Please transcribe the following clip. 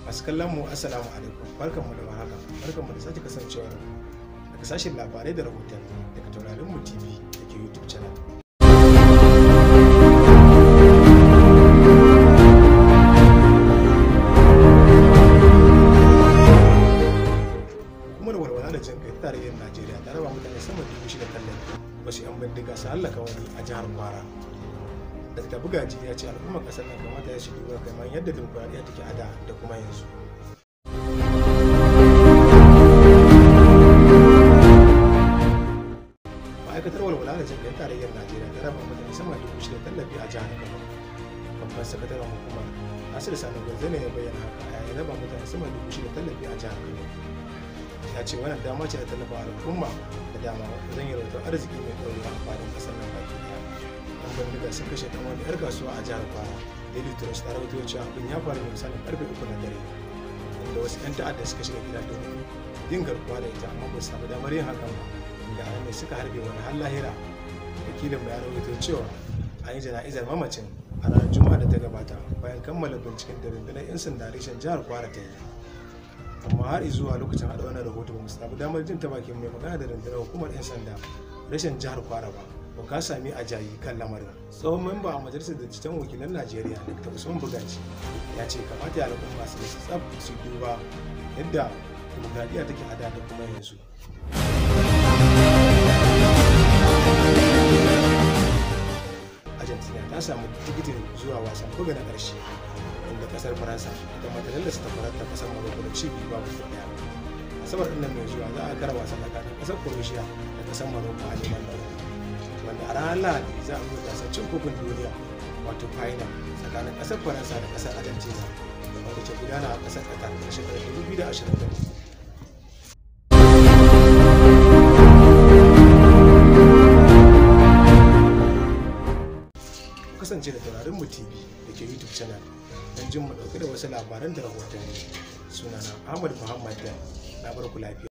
Masu kallon mu, assalamu alaikum, barkanmu da warhaka, barkanmu da sake kasancewa da ku daga sashen labarai da rahotanni daga Taurarin Mu TV da ke YouTube channel. Hukumar walwala da jin kai ta tarayyar Najeriya ta raba mutane sama da 6,000 tallafi, wasu 'yan bindiga su hallaka wani a jihar Kwara. Dr. Bugaji ya ce al'ummar kasar nan kamata ya shi duba kamar yadda dimokuraɗiyya take a da da kuma yanzu. Ma'aikatar walwala da jin kai tarayyar Najeriya ta raba mutane sama da 6,000 tallafi a jihar Kano. Babban sakataren hukumar, Nasiru Sani Gwarzo, ne ya bayyana haka a yayin raba mutane sama da 6,000 tallafi a jihar Kano. Ya ce wannan dama ce da tallafa al'umma da dama wajen yalwatar arziki mai ɗorewa a faɗin ƙasar nan baki ɗaya. Yan bindiga sun kashe ɗan wani 'yar kasuwa a jihar Kwara. Daily Trust ta rawaito cewa abin ya faru ne misalin karfe 3 na dare, inda wasu 'yan ta'adda suka shiga gida domin yin garkuwa da ita, amma ba su samu damar yin hakan ba, inda a ne suka harbe wani har lahira. Wakilin ya rawaito cewa an yi jana'izar mamacin a ranar Juma'a da ta gabata bayan kammala binciken da rundunar 'yan sanda reshen jihar Kwara ta yi. Amma har zuwa lokacin haɗa wannan rahoto, ba mu samu damar jin ta bakin mai magana da rundunar hukumar 'yan sanda reshen jihar Kwara ba ka sami a jayi kan lamarin. Tsohon memba a Majalisar Dattijan Wakilan Najeriya, Dr. Usman Bugaji, ya ce kamata ya al'umma su tsaf su duba yadda dimokuraɗiyya take a da da kuma yanzu. Argentina ta samu tikitin zuwa wasan buga na ƙarshe, inda kasar Faransa ita ma ta lallasa takwararta kasar Morocco da ci 2-1. Asabar ɗin nan mai zuwa za a kara wasa tsakanin kasar Croatia da kasar Morocco a neman na uku, wanda a ranar Lahadi za a buga gasar cin kofin duniya, wato final, tsakanin kasar Faransa da kasar Argentina, wanda ke gudana a kasar Qatar a shekarar 2022. Kasance da Taurarin Mu TV da ke YouTube channel don jin mu dauke da wasu labaran da rahotanni. Sunana Ahmad Muhammad Dan, na barku lafiya.